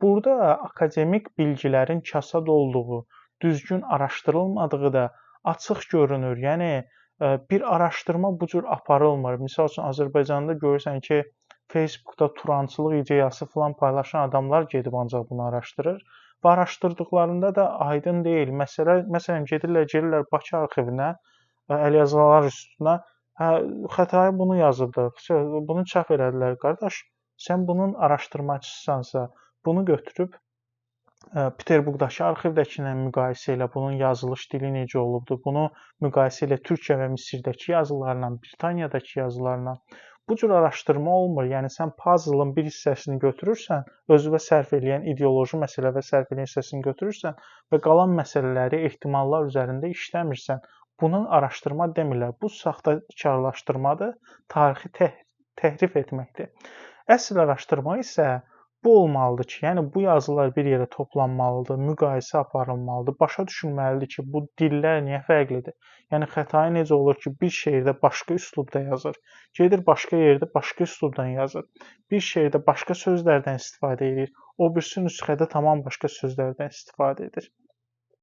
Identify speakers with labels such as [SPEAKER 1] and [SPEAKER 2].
[SPEAKER 1] Burada akademik bilgilərin kasad olduğu, düzgün araşdırılmadığı da açıq görünür. Yəni bir araşdırma bu cür aparılmır. Misal üçün Azərbaycanda görürsən ki, Facebookda turançılıq ideyası filan paylaşan adamlar gedib ancaq bunu araşdırır və araşdırdıqlarında da aydın deyil. Məsələ, məsələn, gedirlər, girirlər Bakı arxivinə, əlyazmalar üstünə. Hə, Xətai bunu yazıbdı. Bunu çap elədilər. Qardaş, sən bunun araşdırmaçısısansa, bunu götürüb Peterburqdakı arxivdəki ilə müqayisə elə, bunun yazılış dili necə olubdu, bunu müqayisə elə Türkiyə və Misirdəki yazılarla, Britaniyadakı yazılarla. Bu cür araşdırma olmur. Yəni sən puzzle-ın bir hissəsini götürürsən, özünə sərf eləyən ideoloji məsələyə sərf eləyən hissəsini götürürsən və qalan məsələləri ehtimallar üzərində işləmirsən. Bunun araşdırma demirlər. Bu saxtakarlaşdırmadır, tarixi təhrif etməkdir. Əsl araşdırma isə bu olmalıdır ki, yəni bu yazılar bir yerə toplanmalıdır, müqayisə aparılmalıdır, başa düşülməlidir ki, bu dillər niyə fərqlidir? Yəni Xətai necə olur ki, bir şeirdə başqa üslubda yazır, gedir başqa yerdə başqa üslubdan yazır, bir şeirdə başqa sözlərdən istifadə edir, o birisi nüsxədə tamam başqa sözlərdən istifadə edir.